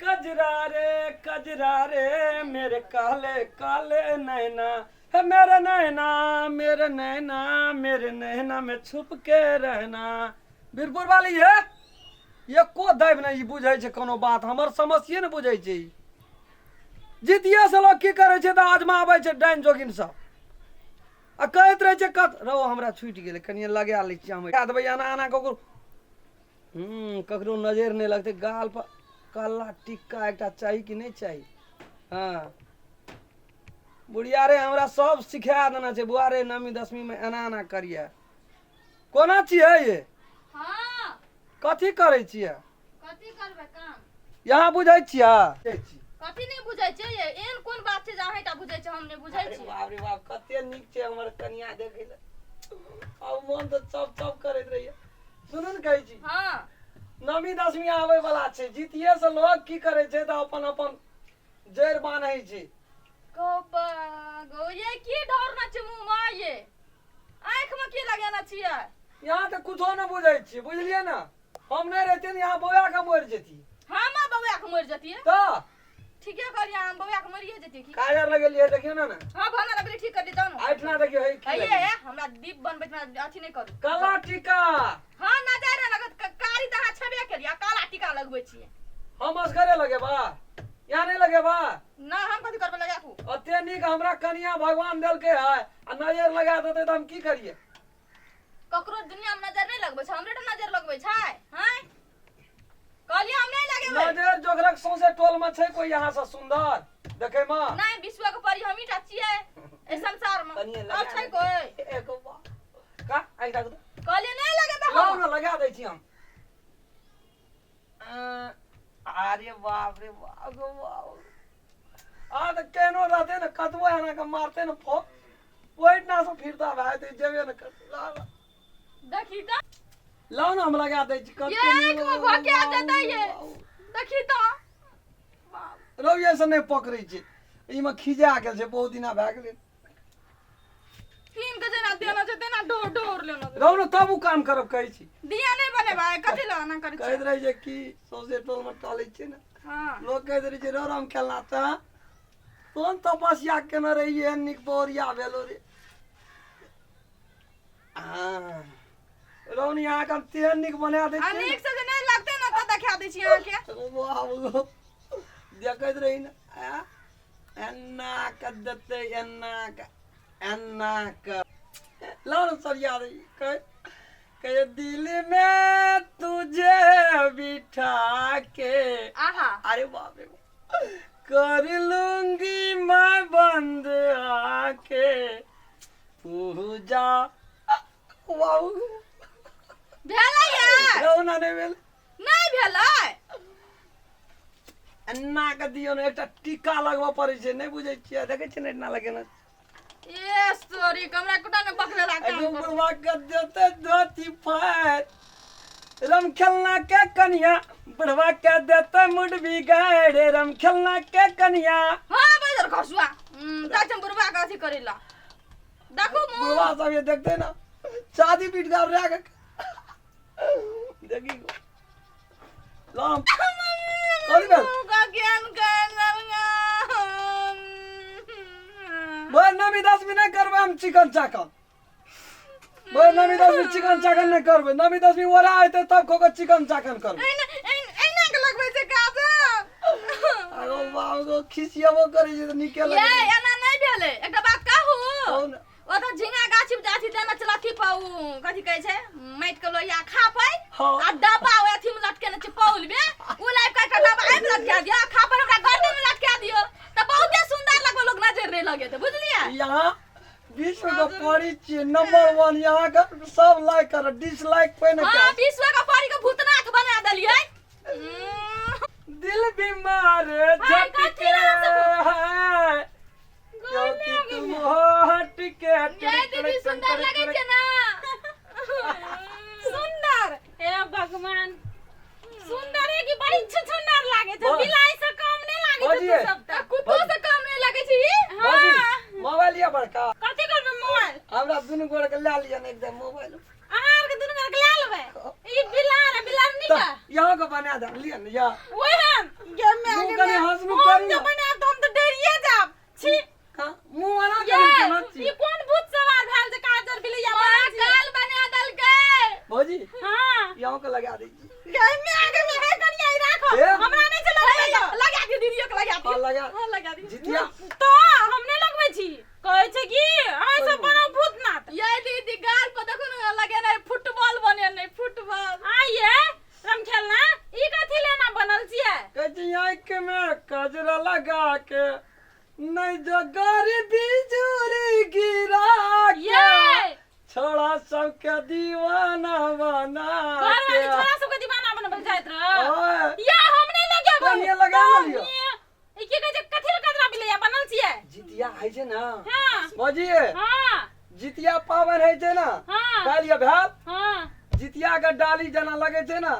कजरा रे कजरा रे मेरे काले काले नैना हे मेरे नैना मेरे नैना मेरे नैना में छुप के रहना। बीरपुर वाली हे एको दैब नहि ई बुझै छै कोनो बात, हमर समस्ये ने बुझै छै ई। जितिये से लोक की करै छै तऽ आजमाबै छै डाइन जोगिन सब आ कहैत रहै छै कत रौ हमरा छुटि गेलै, कनिये लगा लै छियै, हम कए देबै एना एना ककरो ककरो नजरि नहि लगतै। गाल पर काला टिक्का एकटा चाही कि नहि चाही? हँ बुढ़िया रे, हमरा सब सिखा देने छै बुआ रे, नवमी दसमी मे एना एना करिए। कोना छियै ये? हाँ। कथी करै छियै? कथी करबै काम? यहाँ बुझै छियै? कथी नहि बुझै छियै ये? एहन कोन बात छै जे अहीं टा बुझै छियै, हम नहि बुझै अरे छियै? बाप रे बाप, कते नीक छै हमर कनिया देखै लए, आब मोन तऽ चप चप करैत रहैया। सुनू ने कहै छी। हाँ। नवमी दसमी आबै वाला छै, जितिये से लोग की करै छै तऽ अपन अपन जड़ि बान्है छै। गो बा गो, ये की ढोरना छै मुँह मे ये? आँखि मे की लगेने छियै? यहाँ तऽ कुछो नहि बुझै छियै, बुझलियै ने? हम नहि रहितियै ने यहाँ बौआ के मरि जेतियै। हम बौआ के मरि जतियै? तऽ ठीके कहलियै, हम बौआ के मरिए जतियै की? काजर लगेलियै देखियौ ने ने। हाँ, भाना लगेलियै, ठीक करलियै, जाउ ने। एहिठिना देखियौ, हे की हे लगेलियै? हमरा दीप बनबैत मे अथी नहि करू। काला टीका। हाँ, नजर नहि लगत, कारी तऽ अहाँ छेबे केलियै आ काला टीका लगबै छियै। हम असगरे लगेबा, यहाँ नहि लगेबा? ना, हम कथी करबै लगा कू? ओते नीक हमरा कनिया भगवान देलकै है आ नजर लगा देतै तऽ हम की करियै? ककरो दुनिया में नजर नहीं लगबै छै, हमरे टा नजर लगबै छै। हैं, कहलियै हम नहीं लगेबै। नजर जोगरक सौंसे टोल में छै कोई यहाँ से सुंदर देखै में? नहीं, विश्व के परी हमही टा छियै एहि संसार में। कनिये लगा और छै दे। कोई? एगो बा का आइ राख दे। कहलियै नहीं लगेबै लाउ हम। ने लगा दै छी हम। अरे बाप रे बाप गो बाप, आ तऽ केहनो रहतै ने, कतबो एना के मारतै ने फोक, ओहिठिना से फिरता भए जेतै, जेबे ने करतै। ला, ला। देखी तऽ। लाउ ने हम लगा दै छी। कते ये आँखि मे भोकिया जेतै ये। देखी तऽ। रौ, ये से नहि पकड़ै छै, एहिमे खिजा गेल छै, बहुत दिना भए गेलै। कीन के जेना देना छै तेना ढोर ढोर लेना छै। रौ ने तब उ काम करब कहै छी। दिया नहि बनेबै, कथी लए एना करै कहैत छियै? रहै छै कि सौंसे टोलमे टहलै छियै ने। हाँ। लोक कहैत रहै छै, रौ राम खेलना तऽ कोन तपस्या केने रहियै, एहन नीक बहुरिया भेलो रे। हाँ रौनी, अहाँके हम तेहन नीक बना दै आ छियै ने। नीक से जे नहि लगतै ने तऽ देखा दै छी अहाँके। बाबू देखैत रही ने, आ एना कऽ देतै, एना कऽ एना कऽ। लाउ ने सरिया दै। कहे कहे दिल में तुझे बिठा के आहा, अरे बाप रे बाप, कर लूंगी मैं बंद आंखें पूजा। वाह। भेलै ये? रौना नहि भेल। नहि भेलै। एना कऽ दियौ ने, एकटा टीका लगबऽ पड़ै छै, नहि बुझै छियै? देखै छियै ने, एना लगेने। ए सॉरी, हमरा कोटा ने बकलेला काम एगो करू। बुढ़वा के देते धोती फाड़, रम खेलना के कनिया, बुढ़वा के देते मुड बिगाड़, रम खेलना के कनिया। हाँ, बजर खसुआ जाइ छै बुढ़वा के अथी करै ला, देखू मुँह। बुढ़वा सब ये देखते ना शादी पीट कर रहा के देखी लाम कथी भेल? ज्ञान कर। बोल, नवी दसमी नहि करबै हम चिकन चाकन। बोल, नवी दसमी चिकन चाकन नहि करबै। नवी दसमी ओरा एतै तब खो के चिकन चाकन करबै। एना के लगबै छै काजल। अरे बाप गो, खिसियबो करै छै तऽ नीके ये लगै छै। एना नहि भेलै, एकटा बात कहू? कहू ने। ओ तऽ झिंगा गाछी में अथी देने छल, अथी पर उ कथी कहै छै, माटि के लोहिया खापै हाँ। आ डब्बा ओहि अथी में लटकेने छै पौल में, उ लाबि के एकटा डब्बा आबि लटका दियौ आ खापै हमरा गर्दन में लटका दियौ तऽ बहुते सुंदर लगबै, लोग नजर नहि लगेतै, बुझलियै? यहाँ विश्व के परी छियै नंबर वन, यहाँ के सब लाइक कर, डिसलाइक कोई नहीं हाँ कर। विश्व के परी के भूतनाथ बना देलियै। दिल बीमार हाय, झटके कथी नाम है क्योंकि तुम हो हटके। ये दीदी सुंदर लगै छै ना? सुंदर, हे भगवान, सुंदर है कि बड़ी छुछुनर लागे छै। बिलाई से कम नहीं लागे छै। भौजी। तू सब आ तऽ कुत्तो से कम नहि लगै छै ई। भौजी, मोबाइल लिअ बड़का। कथी करबै मोबाइल? हमरा दुनू गोड़ के लए लिअ ने एकदम मोबाइल। अहाँ आर के दुनू गोड़ के लए लेबै? ई बिलार है, बिलार नीक तऽ है। यहाँ के बना दे लिअ ने, यहाँ ओहन मुँह आगे कनि में। हँसमुख हम करू जे ना। बनायब तऽ हम तऽ डरिये जायब। छी। हाँ, मुँह एना ये, करी केना छी ई कोन भूत सवार भेल जे काजर बिलैया बनल छी? काल बना देलकै। भौजी हाँ। यहाँ के लगा दै छी। गै में आगे में है कनिया ई राखो। ए। हमरा नहि छै लगबै तऽ। लगा दियो दीदियो के लगा दियो। हाँ, लगा। हाँ, लगा दियो। जितिया तो हम नहि लगबै छी। कहै छै कि अहाँ सब बनब भूतनाथ। ये दीदी गाल पर देखो ना लगे फुटबॉल बने नहीं फुटबॉल। आइए राम खेलना ई कथी लेना बनल छियै? कहै छी आँखि में कजरा लगा के नहीं जो गरी बिजुरी गिरा के ये छोड़ा सबके दीवाना बना घर वाली के। छोरा सबके दीवाना बनबल जाइत रह। ओए, या हम नहि लगेबै। कनिये लगा लियौ। ई की कहै छै कथी ले कजरा बिलैया बनल छियै? जितिया होइ छै ना हाँ। भौजी। हाँ। जितिया पाबनि होइ छै ना। हाँ। काल्हि ये भेल। हाँ। जितिया के डाली जेना लगे छै ना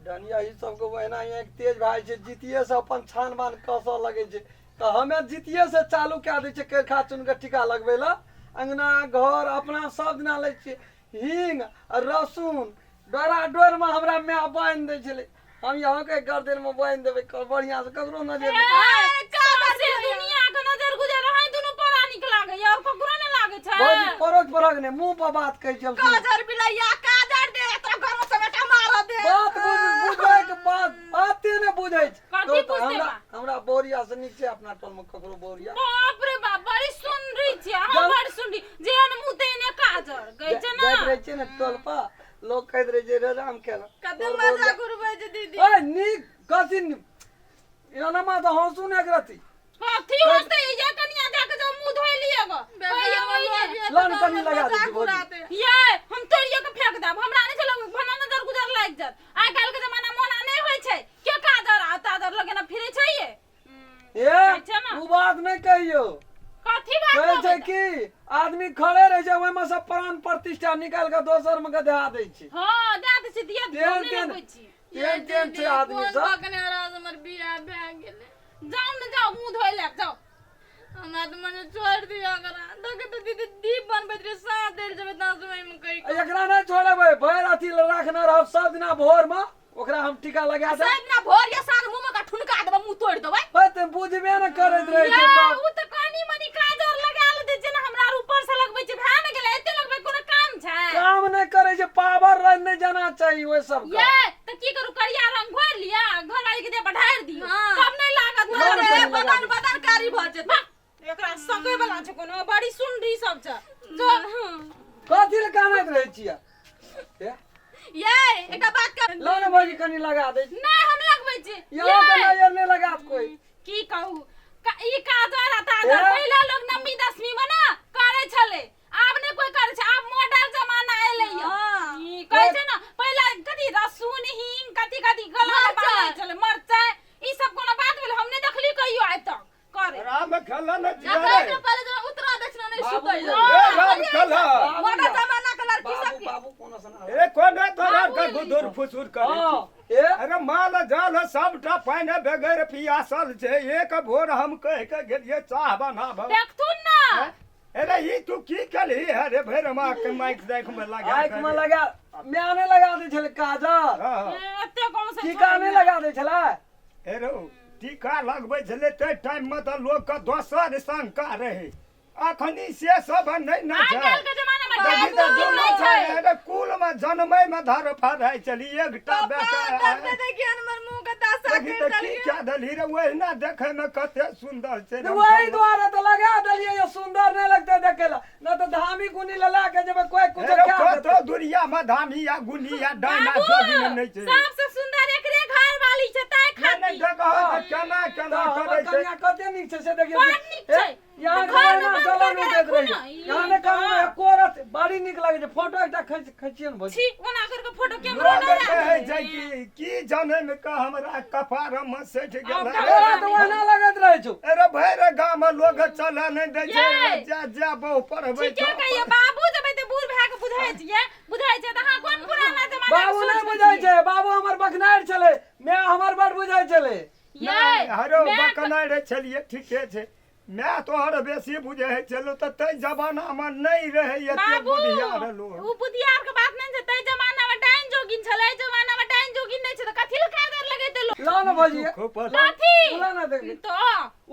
डनिया ई सबके ओहिना आँखि तेज भए जाइ छै जितिये से अपन छान बान कसऽ लगै छै तऽ हमे जितिये से चालू कए दै छियै कैरखा चुन के टीका लगबै लए अंगना घर अपना सब दिना लै छियै हींग आ रसून डोरा डोर मे हमरा माय बान्हि दै छलै हम यहाँ के गर्दन मे बान्हि देबै बढ़िआँ से ककरो नजर नहि। सौंसे दुनिया के नजर गुजर रहै दुनू परानी के लागै और ककरो नहि लागै छै। भौजी परोज परक नहि मुँह पर बात कहै छी हम सुन। काजर बिलैया काजर दे तोरा घर में समेटा मार दे। बात बुझै के बात बाते नहि बुझै छै। कथी तो तऽ बुझतै हमरा बा? हमरा बोरिया से नीक छै अपना टोल मे ककरो बोरिया। बाप रे बाप बड़ी सुनरी छै अहाँ जब- बड़ सुनरी जेहन मुँह तेहने काजर गै छै ना। जाइत रहै छियै ने टोल पर लोग कहैत रहै छै रे राम खेला कते मजा घुरबै छै दीदी। ओए नीक कथी एनामा तऽ हँसू ने एकरती। कथी होतै ये कनिया जाके जो मुँह धोइ लिअ गो। कहियो ओहिने। लो ने कनि लगा दै छी भौजी। ये हम तोड़िए के फेंक देब हमरा नहि छै लगबै भना नजर गुजर लागि जायत। आइ काल्हि के जमाना मोना नहि होइ छै के काजर आ ताजर लगेना फिरै छै ये। ए छै ने। उ बात नहि कहियौ। कथी बात कहै छै कहबै? कि आदमी खड़े रहै छै ओहिमे से प्राण प्रतिष्ठा निकालि कऽ दोसर मे के दए दै छै। हँ दए दै छै दिया तेहन हम नहि तेहन लगबै छी। तेहन तेहन छै आदमी कोन सब। बकने रास हमर बियाह भए गेलै। जाउ ने जाउ मुँह धोइ लए जाउ। हमरा तऽ मने छोड़ि दिअ ओकरा देखे तऽ दीदी दीप बनबैत रहे साँझ देल जेबै ताँ ओहिमे कहि आ एकरा नहि छोड़ेबै भरि अथी राखने रहब सब दिना भोर मे ओकरा हम टीका लगा देब। सब दिना भोर या साँझ मुँह मे ओकरा ठुनका देबै मुँह तोड़ि देबै। हे तऽ बुझबे ने करैत रहै छै ये, तब। उ तऽ कनी मनी काजर लगा लेतै जेना हमरा आर ऊपर से लगबै छै भए ने गेलै एते लगबै कोनो काम छै? काम नहि करै छै पावर रह नहि जाना चाही ओहि सबके। ये तऽ की करू करिया रंग घोरि लिअ आ घरवाली के देह पर ढारि दियौ हाँ। तब नहि लागत लाल ने। कनि लगा बदन दे। बदन कारी भऽ जेतै। भा, एकरा सकै वाला छै कोनो बड़ी सुनरी सब छै जो। कथी लए कानैत रहै छियै? ए, ये एकटा बात कर लो ने भौजी कनि लगा दै छी। नहि हम लगबै छी। यहाँ के ये, नजर नहि लगात कोई। की कहू ई काजर आ ताजर ए? पहिला लोग नवमी दसमी में ना करे छले आब नहि कोई करे छै आब मॉडल जमाना एलै य। हाँ। ई कहै छै ना पहिला कथी रसून हींग कथी कथी गला में मरचाइ। बान्है छलै मरचाइ ई सब कोनो बात भेल हम नहि देखली कहियो आइ तक करे। राम खेला न ना जिया कहै रे। छै पहिले जेना उतरा दै छलै नहि बाबू सुतै रे। लए। ए राम खेला। बाबू मॉडल या। जमाना के लड़की बाबू सबके। बाबू कोनो सुना ए कोने तोरा के गुदुर फुसुर करे हाँ छी? ए अरे माल जाल सबटा पानि बगैर पियासल छै एक भोर हम कहि के गेलियै चाह बनाब। देखथुन ना। अरे ई तू की केलही है रे भरि माँ के माइक देख में लगा आँखि में लगा माय नहि लगा दै छलै काजर। हाँ। ए, एते गाँव से टीका नहि लगा दै छलै। हे रौ टीका लगबै छलै ताहि टाइम मे तऽ लोकके दोसर शंका रहै अखनी से सब नहि ने आइ छै। काल्हि के जमाना में देखी डाकू तऽ नहि दुनू छै। छै अरे कुल मे जनमै मे धर फड़ै छली एकटा पापा बेटा डरते देखिए हमर मुंह के दशा देखी कर तऽ की देलिए। कए देलही रे ओहिना देखै मे कते सुन्दर छै रे। वही दुआरे तऽ लगा देलियै ये सुन्दर नहि लगतै देखै लए नहि तऽ धामी गुनी लए लए के जेबै कोइ कुछो हे रौ, कए कतौ देतै। दुनिया मे धामी आ गुनी आ डायना बाबू, जोगिन नहि छै। सबसे सुंदर एकरे घर वाली छै ताहि नहि नहि खातिर। देखहो तऽ केना केना तऽ हमर करै छै। कनिया कते नीक छै से देखियौ। बड़ नीक छै। यहाँ तऽ घर मे के बंद जलन करके उठैत राखू रही ने। ई यहाँ ने कहू एको रत बड़ी नीक लागै छै फोटो एकटा खींच खींचिए ने भौजी। छी ओना करके फोटो कैमरा लोग नहि कहै राखै छै कि की जाने मे का हमरा कपार मे सटि गेल आब है। तोरा तऽ ओहिना लगैत रहै छौ। अरे भरि गाम मे लोग चलऽ नहि दै छै ये। जा जा बहु पढ़बै ठीके छौ। कहियो बाबू जब एते बूढ़ भए के बुझै छियै बुझै छै तऽ अहाँ कोन पुराना जमाना के बाबू सोच नहि मे बुझै छियै? छै बाबू हमर बखनारि छलै माय हमर बड़ बुझै छलै। ये नहि हरो मैं बकनाइ रहै छलियै ठीके छै माय तोहर बेसी बुझै है चलो तऽ ताहि जमाना मे नहि रहै एते बाबू बुधियार लोग। उ बुधियार के बात नहि छै ताहि जमाना मे डाइन जोगिन छलै एहि जमाना मे डाइन जोगिन नहि छै तऽ कथी लए काजर लगैते लोग। लाओ ना भौजी। खूब कथी? उला ना देख। तो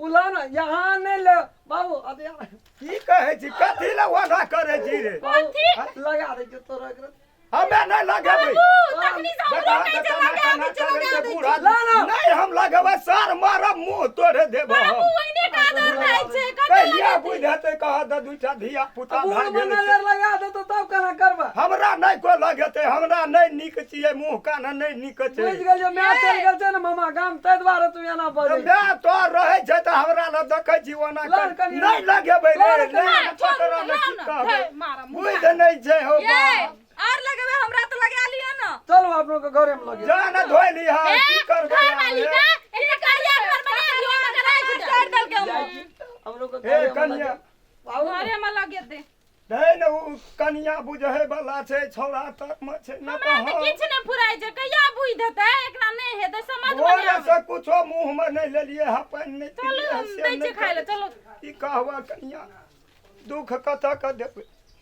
उला ना यहाँ नहीं ले बाबू, अरे यार। की कहै छी, कथी लए ओना करै छी रे? कथी? लगा दे जो तोरा एकरा। हमे नहि लगेबै। बाबू, तखनी से हमरो कहै छै लगा दै छै, लगा दै छै। ला ना। नहि, हम लगेबै सर मारब, मुँह तोड़े देब हम। बाबू, ओहिने काजर खाइ छै, कथी कहिया लगेतै? बुझि हेतै? कहत तऽ दूटा धिया पुता बूढ़ भए में गेल छै। नजर लगा दे तो तब केना करबा? हमरा नहि कोइ लगेतै, हमरा नहि नीक छियै, मुँह कान नहि नीक छै। बुझि गेलियो, माय चलि गेल छै ने मामा गाम, ताहि दुआरे तू एना तऽ बजै। माय तोहर रहै छै तऽ हमरा लग देखै छी ओना लाल कर। कनिया। नहि लगेबै रे। लाल नहि कनिया। पकड़ा ने, की लाउ ना, कहबै? हे, मारब मुँह। बुझि नहि छै हौ। ये बाप। और लगेबे हमरा तऽ लगा लिअ ने। चलू, अपनो के घरे में लगे जा ने, धोइ लिहऽ। ए, की करबै घर आब, वाली हे? का एकटा करिया घर बना दियौ, मगर राखि दे। कर देलकै जाइ हम। छी, हमरो के हे, घरे में कनिया। लगे। बाबू। घरे में लगेतै। नहि ने, ओ कनिया बुझै वाला छै, छौड़ा तक मे छै ने। हमरा तऽ तऽ हम किछु नहि फुराइ छै, कहिया बुझि देतै एकरा? नहि हेतै समझ में नहि भोरे आबै। से कुछो मुँह मे नहि लेलियै हँ, पानि नहि चलू, पीलियै हँ, हम से दै नहि छियै खाय लए, चलू। की कहबऽ कनिया, दुख कतऽ के देबै?